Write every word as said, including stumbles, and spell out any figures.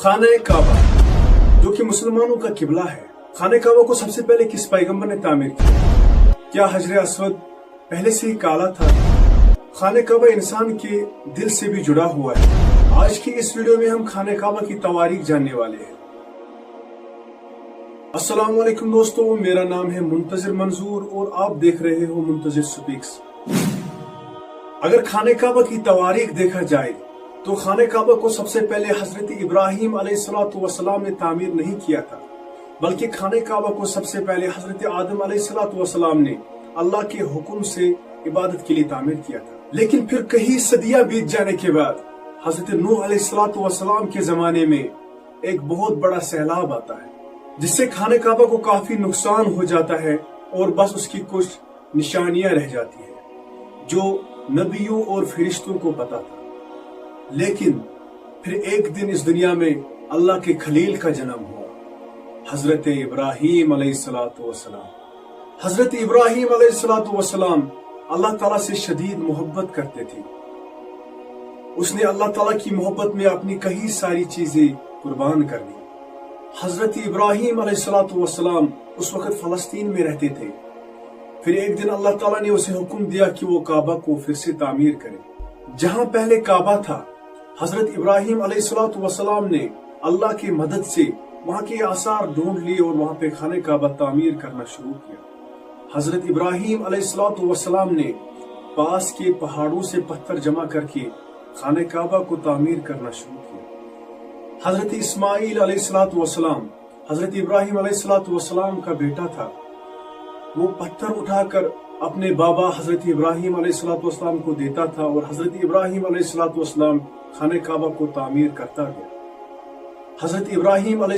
خانہ کعبہ، جو کہ مسلمانوں کا قبلہ ہے، خانہ کعبہ کو سب سے پہلے کس پیغمبر نے تعمیر کیا؟ کیا حجر اسود پہلے سے ہی کالا تھا؟ خانہ کعبہ انسان کے دل سے بھی جڑا ہوا ہے۔ آج کی اس ویڈیو میں ہم خانہ کعبہ کی تواریخ جاننے والے ہیں۔ السلام علیکم دوستو، میرا نام ہے منتظر منظور اور آپ دیکھ رہے ہو منتظر سپیکس۔ اگر خانہ کعبہ کی تواریخ دیکھا جائے تو خانہ کعبہ کو سب سے پہلے حضرت ابراہیم علیہ الصلوۃ والسلام نے تعمیر نہیں کیا تھا، بلکہ خانہ کعبہ کو سب سے پہلے حضرت آدم علیہ الصلوۃ والسلام نے اللہ کے حکم سے عبادت کے لیے تعمیر کیا تھا۔ لیکن پھر کئی صدیاں بیت جانے کے بعد حضرت نوح علیہ الصلوۃ والسلام کے زمانے میں ایک بہت بڑا سیلاب آتا ہے، جس سے خانہ کعبہ کو کافی نقصان ہو جاتا ہے اور بس اس کی کچھ نشانیاں رہ جاتی ہیں جو نبیوں اور فرشتوں کو پتا تھا۔ لیکن پھر ایک دن اس دنیا میں اللہ کے خلیل کا جنم ہوا، حضرت ابراہیم علیہ الصلوۃ والسلام۔ حضرت ابراہیم علیہ الصلوۃ والسلام اللہ تعالیٰ سے شدید محبت کرتے تھے۔ اس نے اللہ تعالیٰ کی محبت میں اپنی کئی ساری چیزیں قربان کر دی۔ حضرت ابراہیم علیہ الصلوۃ والسلام اس وقت فلسطین میں رہتے تھے۔ پھر ایک دن اللہ تعالیٰ نے اسے حکم دیا کہ وہ کعبہ کو پھر سے تعمیر کرے۔ جہاں پہلے کعبہ تھا، حضرت ابراہیم علیہ الصلوۃ والسلام نے اللہ کی مدد سے وہاں کے آثار ڈھونڈ لیے اور وہاں پہ خانہ کعبہ تعمیر کرنا شروع کیا۔ حضرت ابراہیم علیہ الصلوۃ والسلام نے پاس کے پہاڑوں سے پتھر جمع کر کے خانہ کعبہ کو تعمیر کرنا شروع کیا۔ حضرت اسماعیل علیہ الصلوۃ والسلام حضرت ابراہیم علیہ الصلوۃ والسلام کا بیٹا تھا۔ وہ پتھر اٹھا کر اپنے بابا حضرت ابراہیم علیہ الصلوۃ والسلام کو دیتا تھا اور حضرت ابراہیم علیہ الصلوۃ والسلام خانہ کعبہ کو تعمیر کرتا گیا۔ حضرت ابراہیم علیہ